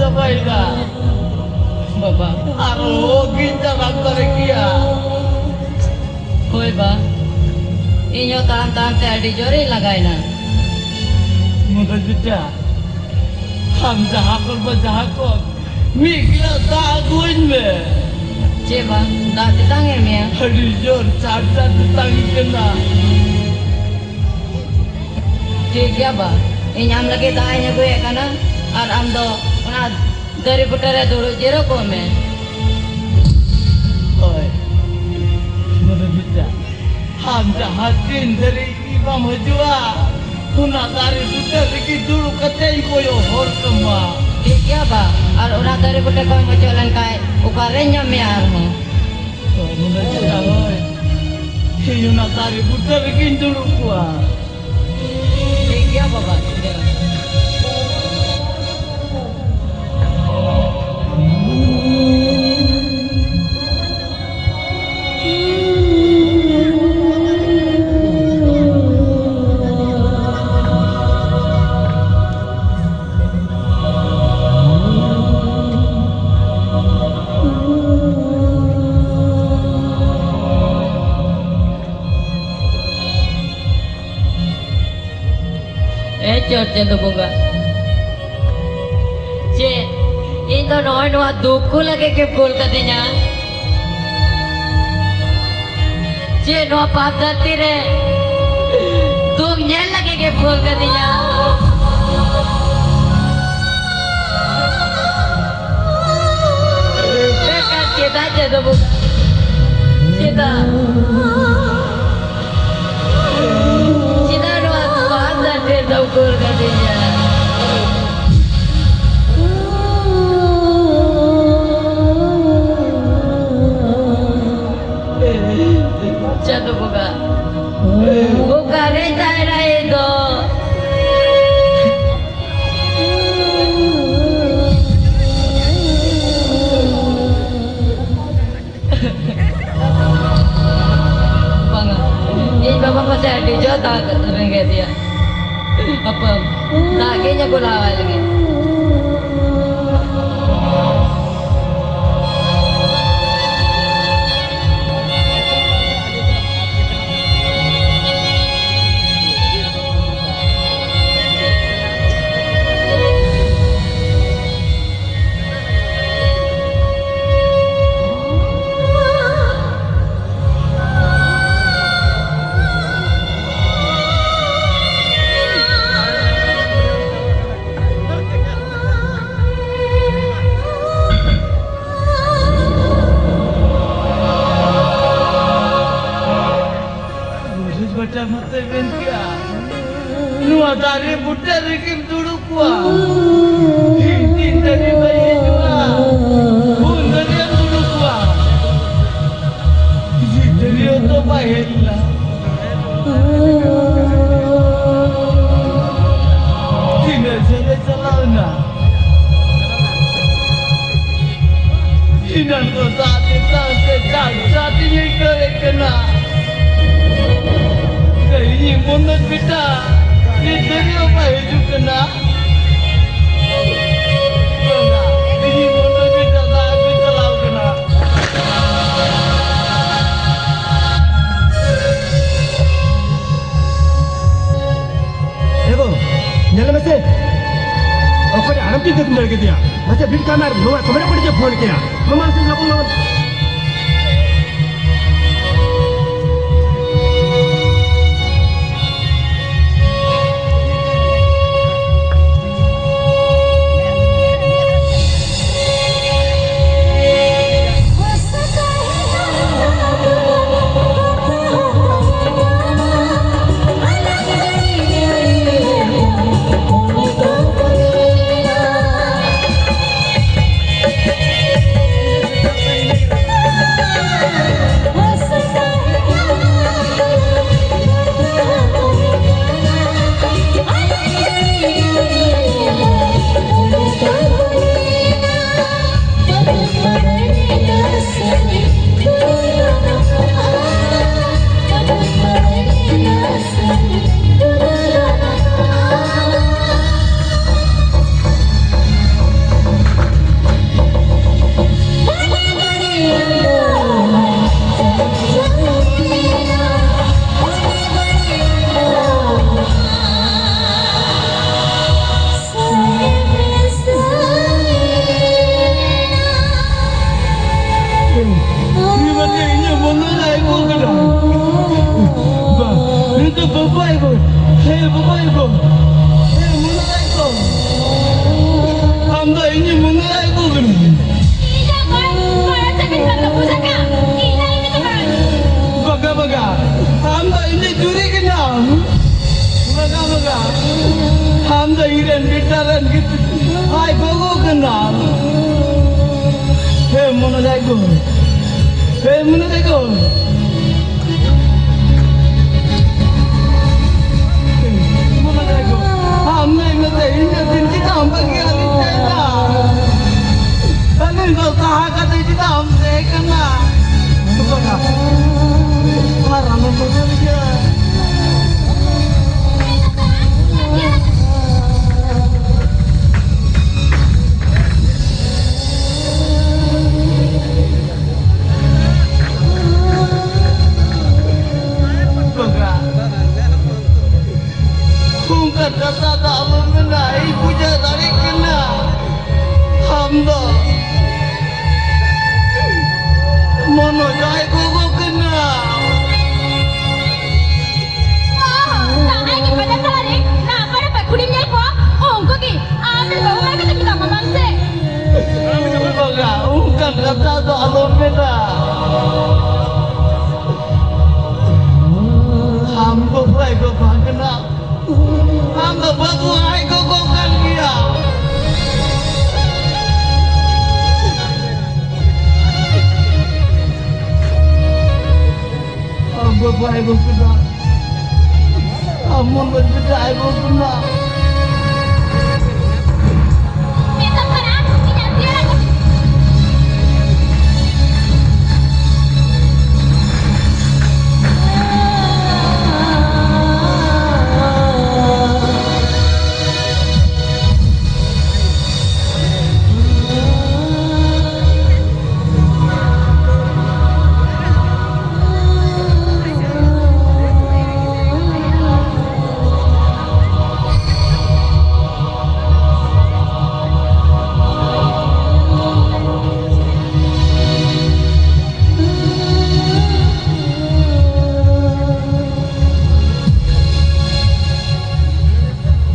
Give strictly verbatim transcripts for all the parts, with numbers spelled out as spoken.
ᱪᱟᱵᱟᱭᱮᱫᱟ᱾ ᱵᱟᱵᱟ᱾ ᱟᱨᱦᱚᱸ ᱜᱤᱧ ᱛᱟᱲᱟᱢ ᱫᱟᱲᱮ ᱠᱮᱭᱟ᱾ ᱦᱳᱭ ᱵᱟ, ᱤᱧ ᱦᱚᱸ ᱛᱟᱲᱟᱢ ᱛᱟᱲᱟᱢ ᱛᱮ ᱟᱹᱰᱤ ᱡᱳᱨᱤᱧ ᱞᱟᱸᱜᱟᱭᱮᱱᱟ᱾ ᱢᱚᱱᱳᱡᱽ ᱵᱮᱴᱟ, ᱟᱢ ᱡᱟᱦᱟᱸ ᱠᱷᱚᱱ ᱵᱟ ᱡᱟᱦᱟᱸ ᱠᱷᱚᱱ ᱢᱤᱫ ᱜᱤᱞᱟᱹᱥ ᱫᱟᱜ ᱟᱹᱜᱩᱣᱟᱹᱧ ᱢᱮ᱾ ᱪᱮᱫ ᱵᱟ, ᱫᱟᱜ ᱛᱮᱛᱟᱝ ᱮᱫ ᱢᱮᱭᱟ? ᱟᱹᱰᱤ ᱡᱳᱨ ᱪᱟᱨ ᱪᱟᱨ ᱛᱮᱛᱟᱝ ᱤᱧ ᱠᱟᱱᱟ᱾ ᱴᱷᱤᱠ ᱜᱮᱭᱟ ᱵᱟ, ᱤᱧ ᱟᱢ ᱞᱟᱹᱜᱤᱫ ᱫᱟᱜ ᱤᱧ ᱟᱹᱜᱩᱭᱮᱫ ᱠᱟᱱᱟ, ᱟᱨ ᱟᱢ ᱫᱚ ᱚᱱᱟ ᱫᱟᱨᱮ ᱵᱩᱴᱟᱹ ᱨᱮ ᱫᱩᱲᱩᱵ ᱡᱤᱨᱟᱹᱣ ᱠᱚᱜ ᱢᱮ᱾ ᱦᱳᱭ, ᱢᱚᱱᱳᱡᱽ ᱵᱮᱴᱟ, ᱟᱢ ᱡᱟᱦᱟᱸ ᱛᱤᱱ ᱫᱷᱟᱹᱨᱤᱡ ᱤᱧ ᱵᱟᱢ ᱦᱤᱡᱩᱜᱼᱟ, ᱚᱱᱟ ᱫᱟᱨᱮ ᱵᱩᱴᱟᱹ ᱨᱮᱜᱮ ᱫᱩᱲᱩᱵ ᱠᱟᱛᱮ ᱤᱧ ᱠᱚᱭᱚᱜ ᱦᱚᱨ ᱠᱟᱢᱟ᱾ ᱴᱷᱤᱠ ᱜᱮᱭᱟ ᱵᱟ, ᱟᱨ ᱚᱱᱟ ᱫᱟᱨᱮ ᱵᱩᱴᱟᱹ ᱠᱷᱚᱱ ᱚᱪᱚᱜ ᱞᱮᱱᱠᱷᱟᱱ ᱚᱠᱟᱨᱮᱧ ᱧᱟᱢ ᱢᱮᱭᱟ ᱟᱨᱦᱚᱸ? ᱦᱳᱭ, ᱢᱚᱱᱳᱡᱽ ᱵᱮᱴᱟ, ᱦᱳᱭ᱾ ᱤᱧ ᱚᱱᱟ ᱫᱟᱨᱮ ᱵᱩᱴᱟᱹ ᱨᱮᱜᱮᱧ ᱫᱩᱲᱩᱵ ᱠᱚᱜᱼᱟ᱾ ᱴᱷᱤᱠ ᱜᱮᱭᱟ ᱵᱟᱵᱟ, ᱴᱷᱤᱠ ᱜᱮᱭᱟ᱾ ᱮ ᱪᱚᱴ ᱪᱟᱸᱫᱚ ᱵᱚᱸᱜᱟ, ᱪᱮᱫ ᱤᱧ ᱫᱚ ᱱᱚᱜᱼᱚᱭ ᱱᱚᱣᱟ ᱫᱩᱠ ᱠᱚ ᱞᱟᱹᱜᱤᱫ ᱜᱮᱢ ᱠᱩᱞ ᱠᱟᱫᱤᱧᱟ? ᱪᱮᱫ ᱱᱚᱣᱟ ᱯᱟᱯ ᱫᱷᱟᱹᱨᱛᱤ ᱨᱮ ᱫᱩᱠ ᱧᱮᱞ ᱞᱟᱹᱜᱤᱫ ᱜᱮᱢ ᱠᱩᱞ ᱠᱟᱫᱤᱧᱟ? ᱢᱮᱱᱠᱷᱟᱱ ᱪᱮᱫᱟᱜ ᱪᱟᱸᱫᱚ ᱵᱚᱸᱜᱟ? ᱪᱮᱫᱟᱜ? ᱪᱮᱫᱟᱜ ᱱᱚᱣᱟ ᱯᱟᱯ ᱫᱷᱟᱹᱨᱛᱤ ᱨᱮᱫᱚᱢ ᱠᱩᱞ ᱠᱟᱫᱤᱧᱟ? ᱪᱟᱸᱫᱚ ᱵᱚᱸᱜᱟ, ᱚᱠᱟᱨᱮ ᱛᱟᱦᱮᱱᱟ ᱤᱧ ᱫᱚ? ᱮᱱᱟᱱ ᱠᱚ ᱥᱟᱵ ᱮᱫ ᱛᱟᱢ ᱛᱮ ᱪᱟᱴ ᱪᱟᱴ ᱤᱧ ᱟᱹᱭᱠᱟᱹᱣᱮᱫ ᱠᱟᱱᱟ᱾ ᱥᱮ ᱤᱧᱤᱡ ᱢᱚᱱᱳᱡᱽ ᱵᱮᱴᱟ ᱱᱤᱛ ᱫᱷᱟᱹᱵᱤᱡ ᱦᱚᱸ ᱵᱟᱭ ᱦᱤᱡᱩᱜ ᱠᱟᱱᱟ? ᱵᱟᱝᱟ, ᱤᱧᱤᱡ ᱢᱚᱱᱳᱡᱽ ᱵᱮᱴᱟ ᱫᱚ ᱟᱹᱜᱩᱭ ᱪᱟᱞᱟᱣ ᱠᱟᱱᱟ᱾ ᱮ ᱜᱳ, ᱧᱮᱞ ᱢᱮᱥᱮ᱾ ᱚᱠᱚᱭ ᱟᱲᱟᱝ ᱯᱤᱧ ᱠᱟᱹᱢᱤ ᱫᱟᱲᱮ ᱠᱮᱫᱮᱭᱟ? ᱢᱟᱥᱮ ᱵᱷᱤᱲ ᱠᱟᱜ ᱢᱮ ᱟᱨ ᱱᱚᱣᱟ ᱠᱚᱢᱨᱟ ᱠᱚ ᱡᱮ ᱯᱷᱳᱱ ᱠᱮᱭᱟ᱾ ᱢᱟᱢᱟ ᱥᱮ ᱞᱚᱜᱚᱱ ᱞᱚᱜᱚᱱ᱾ ᱩᱱᱤ ᱢᱟ ᱪᱮᱫ ᱤᱧᱮ ᱢᱚᱱᱮ ᱞᱟᱭ ᱠᱚ ᱠᱟᱱᱟ? ᱵᱟ, ᱩᱱᱤ ᱫᱚ ᱵᱟᱵᱟᱭ ᱜᱚ᱾ ᱦᱮᱸ, ᱵᱟᱵᱟᱭ ᱜᱚ᱾ ᱦᱮᱸ, ᱢᱚᱱᱮ ᱞᱟᱭ ᱠᱚ᱾ ᱟᱢ ᱫᱚ ᱤᱧᱮ ᱢᱚᱱᱮ ᱞᱟᱭ ᱠᱚ ᱠᱟᱱᱟ᱾ ᱵᱟᱜᱟ, ᱵᱟᱜᱟ᱾ ᱟᱢ ᱫᱚ ᱤᱧᱮ ᱪᱩᱨᱤ ᱠᱟᱱᱟᱢ᱾ ᱵᱟᱜᱟ, ᱵᱟᱜᱟ᱾ ᱟᱢ ᱫᱚ ᱤᱧ ᱨᱮᱱ ᱵᱮᱴᱟ ᱨᱮᱱ ᱜᱤᱫᱽᱨᱟᱹ ᱟᱡ ᱜᱚᱜᱚ ᱠᱟᱱᱟᱢ᱾ ᱦᱮ ᱢᱚᱱᱚᱡ ᱟᱡ ᱜᱚ᱾ ᱦᱮ ᱢᱚᱱᱚᱡ ᱟᱡ ᱜᱚ᱾ ᱢᱚᱱᱚᱡ ᱟᱡ ᱜᱚ᱾ ᱟᱢ ᱫᱚ ᱤᱧ ᱫᱚ ᱤᱧ ᱫᱚ ᱫᱤᱱ ᱪᱮᱫᱟᱜ ᱮᱢ ᱵᱟᱹᱜᱤᱭᱟᱫᱤᱧ ᱛᱟᱦᱮᱸᱫᱼᱟ? ᱟᱹᱞᱤᱧ ᱫᱚ ᱥᱟᱦᱟ ᱠᱟᱛᱮ ᱪᱮᱫᱟᱜ ᱫᱚ ᱢᱚᱱᱳᱡ ᱟᱡ ᱜᱚᱜᱚ ᱠᱟᱱᱟ᱾ ᱚ, ᱡᱟᱦᱟᱸᱭ ᱜᱮ ᱵᱟᱡᱟᱨ ᱛᱟᱞᱟ ᱨᱮ ᱱᱟᱯᱟᱭ ᱱᱟᱯᱟᱭ ᱠᱩᱲᱤᱢ ᱧᱮᱞ ᱠᱚᱣᱟ, ᱩᱱᱠᱩ ᱜᱮ ᱟᱢ ᱨᱮᱱ ᱵᱟᱹᱦᱩ ᱢᱮᱱ ᱠᱟᱛᱮ ᱢᱮᱛᱟᱢᱟ, ᱵᱟᱝ ᱥᱮ? ᱵᱟᱝᱟ, ᱚᱱᱠᱟᱱ ᱠᱟᱛᱷᱟ ᱫᱚ ᱟᱞᱚᱢ ᱢᱮᱱᱟ᱾ ᱟᱢ ᱫᱚ ᱵᱟᱭ ᱜᱚᱜᱚ ᱠᱟᱱᱟ᱾ ᱟᱢ ᱫᱚ ᱵᱟᱹᱵᱩ ᱟᱡ ᱜᱚᱜᱚ ᱠᱟᱱ ᱜᱮᱭᱟ᱾ ᱟᱢ ᱵᱟᱹᱵᱩ ᱟᱡ ᱜᱚᱜᱚ ᱠᱟᱱᱟ᱾ ᱟᱢ ᱢᱚᱱ ᱵᱟᱹᱧ ᱵᱩᱡᱷᱟᱹᱣ ᱟᱡ ᱜᱚᱜᱚ ᱠᱟᱱᱟ᱾ ᱢᱮᱛᱟᱢ ᱠᱟᱱᱟ, ᱤᱧᱟᱜ ᱡᱤᱭᱚᱱ ᱨᱮ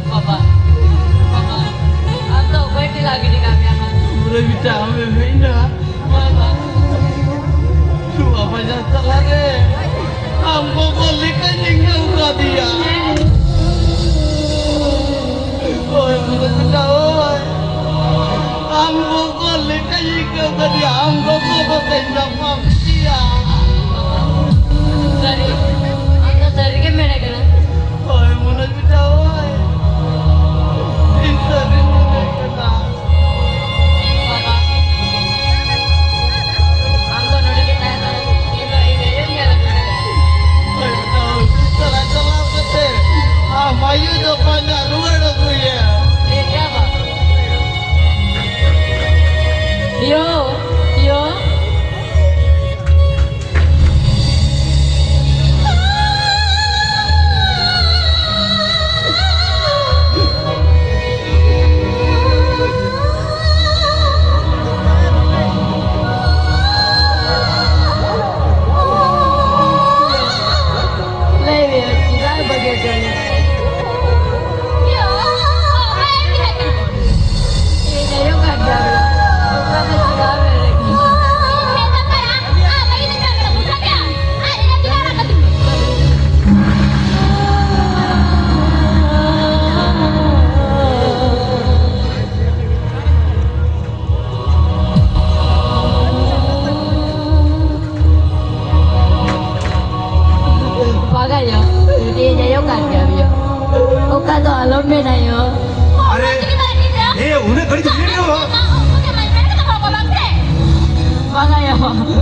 ᱵᱟᱵᱟ, ᱵᱟᱵᱟ, ᱟᱢ ᱫᱚ ᱚᱠᱚᱭ ᱴᱷᱮᱱ ᱞᱟ ᱜᱤᱰᱤ ᱠᱟᱜ ᱢᱮᱭᱟ ᱟᱢ? ᱯᱩᱨᱟᱹ ᱵᱤᱴᱟ ᱟᱢᱮᱢ ᱦᱮᱡ ᱮᱱᱟ᱾ ᱵᱟᱵᱟ᱾ ᱱᱚᱣᱟ ᱵᱟᱡᱟᱨ ᱛᱟᱞᱟᱨᱮ ᱟᱢ ᱜᱚᱜᱚ ᱞᱮᱠᱟᱧ ᱟᱹᱭᱠᱟᱹᱣ ᱠᱟᱫᱮᱭᱟ᱾ ᱦᱳᱭ, ᱢᱚᱱᱳᱡ ᱵᱤᱴᱟ, ᱦᱳᱭ᱾ ᱟᱢ ᱜᱚᱜᱚ ᱞᱮᱠᱟᱧ ᱟᱹᱭᱠᱟᱹᱣ ᱠᱟᱫᱮᱭᱟ᱾ ᱟᱢ ᱜᱚᱜᱚ ᱠᱟᱛᱮᱧ ᱧᱟᱯᱟᱢ ᱠᱮᱫᱮᱭᱟ᱾ ᱥᱟᱹᱨᱤ? ᱟᱢ ᱫᱚ ᱥᱟᱹᱨᱤ ᱜᱮᱢ ᱢᱮᱱᱮᱫ ᱠᱟᱱᱟ? ᱦᱳᱭ, ᱢᱚᱱᱳᱡᱽ ᱵᱤᱴᱟ, ᱦᱳᱭ᱾ ᱤᱧ ᱥᱟᱹᱨᱤᱧ ᱢᱮᱱᱮᱫ ᱠᱟᱱᱟ᱾ ᱵᱟᱵᱟ, ᱟᱢ ᱫᱚ ᱱᱚᱰᱮ ᱜᱮ ᱛᱟᱦᱮᱸ ᱫᱟᱲᱮᱭᱟᱜᱼᱟ᱾ ᱤᱧ ᱫᱚ ᱤᱧ ᱟᱭᱳᱧ ᱧᱮᱞ ᱠᱟᱫᱮᱭᱟ᱾ ᱦᱳᱭ, ᱵᱤᱴᱟ, ᱦᱳᱭ᱾ ᱪᱟᱞᱟᱣ, ᱪᱟᱞᱟᱣ ᱠᱟᱛᱮ ᱟᱢ ᱟᱭᱳ ᱫᱚ ᱯᱟᱸᱡᱟ ᱨᱩᱣᱟᱹᱲ ᱟᱹᱜᱩᱭᱮᱢ᱾ ᱴᱷᱤᱠ ᱜᱮᱭᱟ, ᱵᱟᱵᱟ᱾ ᱭᱳ, ᱭᱳ᱾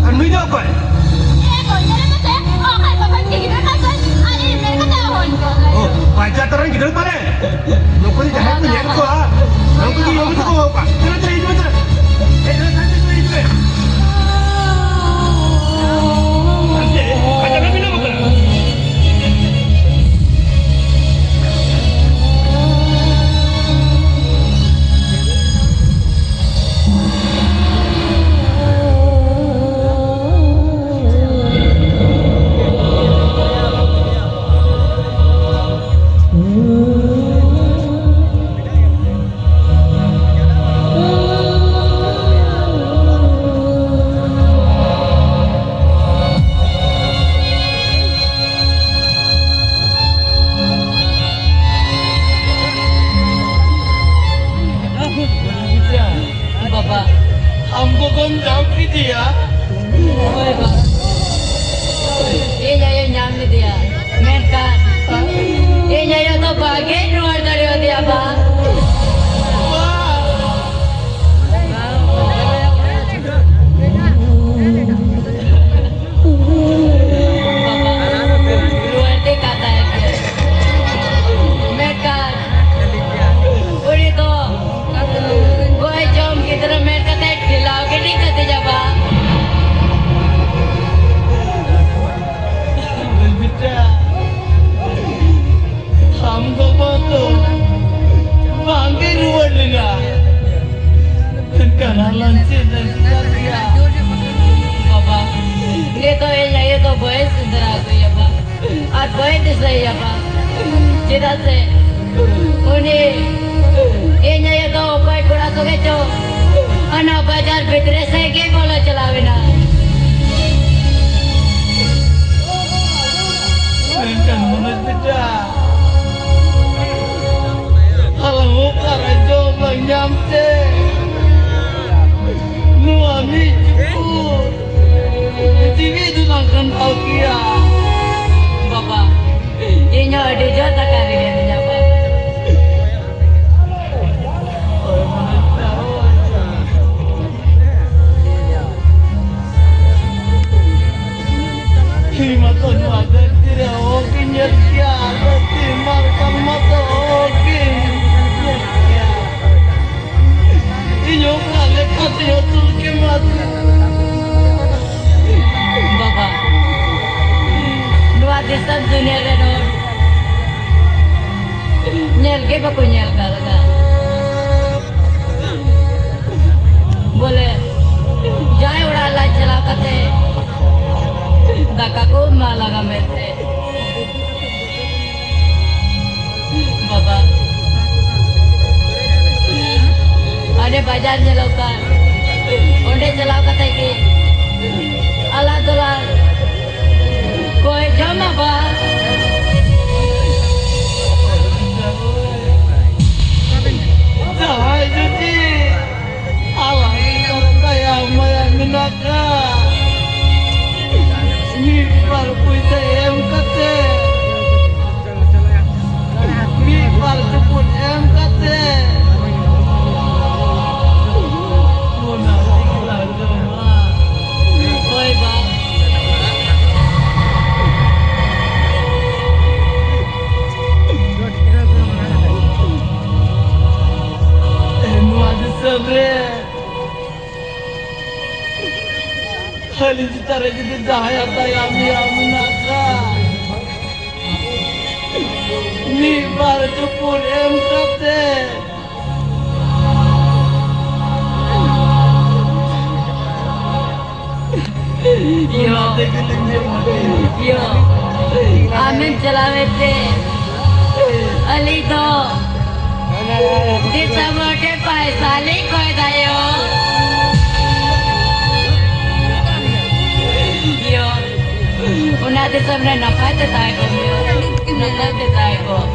ᱟᱨ ᱱᱩᱭ ᱫᱚ ᱚᱠᱚᱭ? ᱚᱠᱚᱭ ᱠᱚ ᱵᱟᱹᱧ ᱜᱤᱫᱽᱨᱟᱹ ᱠᱟᱱ ᱛᱟᱭ, ᱟᱨ ᱤᱧ ᱧᱮᱞ ᱠᱟᱛᱮ ᱦᱚᱦᱚᱧ ᱠᱚ ᱠᱟᱱᱟ᱾ ᱚ, ᱵᱟᱡᱟᱨ ᱛᱟᱨᱟᱧ ᱜᱤᱫᱽᱨᱟᱹ ᱯᱟᱞᱮ? ᱱᱩᱠᱩ ᱫᱚ ᱡᱟᱦᱟᱸᱭ ᱠᱚ ᱧᱮᱞ ᱠᱚᱣᱟ, ᱩᱱᱠᱩ ᱜᱮ ᱤᱧ ᱛᱮᱠᱚ ᱦᱚᱦᱚ ᱠᱚᱣᱟ᱾ ᱫᱮᱞᱟ, ᱫᱮᱞᱟ, ᱦᱤᱡᱩᱜ ᱢᱮ, ᱫᱮᱞᱟ᱾ ᱦᱮᱡ, ᱫᱮᱞᱟ, ᱫᱮᱞᱟ, ᱦᱤᱡᱩᱜ ᱢᱮ᱾ ᱦᱟᱱᱛᱮ, ᱵᱟᱡᱟᱨ ᱨᱮ ᱢᱮᱱᱟᱢ ᱠᱟᱱᱟ᱾ ᱵᱟᱵᱟ, ᱟᱢ ᱜᱚᱜᱚᱢ ᱧᱟᱢ ᱠᱮᱫᱮᱭᱟ? ᱦᱳᱭ ᱵᱟ, ᱤᱧ ᱟᱭᱳ ᱧᱟᱢ ᱞᱮᱫᱮᱭᱟ, ᱢᱮᱱᱠᱷᱟᱱ ᱤᱧ ᱟᱭᱳ ᱫᱚ ᱵᱟᱝ ᱜᱮᱧ ᱨᱩᱣᱟᱹᱲ ᱫᱟᱲᱮᱭᱟᱫᱮᱭᱟ ᱵᱟ᱾ ᱵᱟ᱾ ᱵᱟᱵᱟ, ᱨᱩᱣᱟᱹᱲ ᱫᱮ ᱠᱟᱛᱷᱟ ᱜᱮ᱾ ᱢᱮᱱᱠᱷᱟᱱ ᱩᱱᱤ ᱫᱚ ᱜᱚᱡ ᱡᱚᱢ ᱜᱤᱫᱽᱨᱟᱹ ᱢᱮᱱ ᱠᱟᱛᱮ ᱴᱷᱮᱞᱟᱣ ᱜᱤᱰᱤ ᱠᱟᱫᱮᱭᱟ ᱵᱟ᱾ ᱵᱤᱴᱟ, ᱟᱢ ᱜᱚᱜᱚ ᱫᱚ ᱵᱟᱝ ᱜᱮ ᱨᱩᱣᱟᱹᱲ ᱞᱮᱱᱟ᱾ ᱠᱟᱱᱟ ᱞᱟᱝ ᱪᱮᱫ ᱮᱢ ᱪᱤᱠᱟ ᱠᱮᱭᱟ? ᱵᱟᱵᱟ, ᱱᱤᱛᱚᱜ ᱤᱧ ᱟᱭᱳ ᱫᱚ ᱵᱟᱹᱧ ᱥᱮᱸᱫᱽᱨᱟ ᱟᱹᱜᱩᱭᱟ ᱵᱟ, ᱟᱨ ᱵᱟᱹᱧ ᱫᱤᱥᱟᱹᱭᱟ ᱵᱟ, ᱪᱮᱫᱟᱜ ᱥᱮ ᱩᱱᱤ ᱤᱧ ᱟᱭᱳ ᱫᱚ ᱚᱠᱚᱭ ᱠᱚᱲᱟ ᱥᱚᱸᱜᱮ ᱪᱚ ᱚᱱᱟ ᱵᱟᱡᱟᱨ ᱵᱷᱤᱛᱨᱤ ᱥᱮᱫ ᱜᱮ ᱵᱚᱞᱚ ᱪᱟᱞᱟᱣ ᱮᱱᱟ᱾ ᱢᱮᱱᱠᱷᱟᱱ ᱢᱚᱱᱳᱡᱽ ᱵᱮᱴᱟ, ᱟᱞᱟᱝ ᱚᱠᱟᱨᱮ ᱡᱚᱢ ᱞᱟᱝ ᱧᱟᱢ ᱛᱮ ᱱᱚᱣᱟ ᱢᱤᱫ ᱪᱩᱯᱩᱫ ᱡᱤᱣᱤ ᱫᱚᱞᱟᱝ ᱠᱷᱟᱸᱰᱟᱣ ᱠᱮᱭᱟ? ᱵᱟᱵᱟ, ᱤᱧ ᱦᱚᱸ ᱟᱹᱰᱤ ᱡᱳᱨ ᱫᱟᱠᱟ ᱨᱮᱸᱜᱮᱡ ᱤᱧᱟ ᱵᱟᱵᱟ᱾ ᱵᱟᱵᱟ, ᱱᱚᱣᱟ ᱫᱤᱥᱚᱢ ᱫᱩᱱᱤᱭᱟᱹ ᱨᱮᱱ ᱦᱚᱲ ᱧᱮᱞ ᱜᱮ ᱵᱟᱠᱚ ᱧᱮᱞ ᱠᱟᱣᱫᱟ᱾ ᱵᱚᱞᱮ, ᱡᱟᱦᱟᱸᱭ ᱚᱲᱟᱜ ᱞᱟᱡ ᱪᱟᱞᱟᱣ ᱠᱟᱛᱮ ᱫᱟᱠᱟ ᱠᱚ ᱮᱢᱟ ᱞᱟᱜᱟ ᱢᱮᱱᱛᱮ᱾ ᱵᱟᱵᱟ, ᱦᱟᱱᱮ ᱵᱟᱡᱟᱨ ᱧᱮᱞᱚᱜ ᱠᱟᱱ, ᱚᱸᱰᱮ ᱪᱟᱞᱟᱣ ᱠᱟᱛᱮ ᱜᱮ ᱟᱞᱟᱝ ᱫᱚᱞᱟᱝ ᱠᱚᱭ ᱡᱚᱢᱟ ᱵᱟ᱾ ᱡᱟᱦᱟᱸᱭ ᱡᱩᱫᱤ ᱟᱞᱟᱝ ᱫᱟᱭᱟ ᱢᱟᱭᱟ ᱢᱮᱱᱟᱜ ᱠᱷᱟᱱ, ᱢᱤᱫ ᱵᱟᱨ ᱯᱩᱭᱥᱟᱹ ᱮᱢ ᱠᱟᱛᱮ, ᱢᱤᱫ ᱵᱟᱨ ᱪᱩᱯᱩᱫ ᱮᱢ ᱠᱟᱛᱮ, ᱚᱱᱟ ᱛᱮᱜᱮ ᱞᱟᱝ ᱡᱚᱢᱟ᱾ ᱦᱳᱭ ᱵᱟ᱾ ᱱᱚᱣᱟ ᱫᱤᱥᱚᱢ ᱨᱮ ᱠᱷᱟᱹᱞᱤ ᱪᱮᱛᱟᱱ ᱨᱮ ᱡᱩᱫᱤ ᱡᱟᱦᱟᱸᱭᱟᱜ ᱫᱟᱭᱟ ᱢᱮᱭᱟ ᱢᱮᱱᱟᱜ ᱠᱷᱟᱱ, ᱢᱤᱫ ᱵᱟᱨ ᱪᱩᱯᱩᱫ ᱮᱢ ᱠᱟᱛᱮ, ᱤᱭᱳ, ᱤᱭᱳ, ᱟᱢᱮᱢ ᱪᱟᱞᱟᱣᱮᱱ ᱛᱮ ᱟᱹᱞᱤᱧ ᱫᱚ ᱫᱤᱥᱚᱢ ᱦᱚᱲ ᱴᱷᱮᱱ ᱯᱟᱭᱥᱟ ᱞᱤᱧ ᱠᱚᱭ ᱫᱟᱭᱳ᱾ ᱤᱭᱳ, ᱚᱱᱟ ᱫᱤᱥᱚᱢ ᱨᱮ ᱱᱟᱯᱟᱭ ᱛᱮ ᱛᱟᱦᱮᱸ ᱠᱚᱜ ᱢᱮ, ᱱᱟᱯᱟᱭ ᱛᱮ ᱛᱟᱦᱮᱸ ᱠᱚᱜ᱾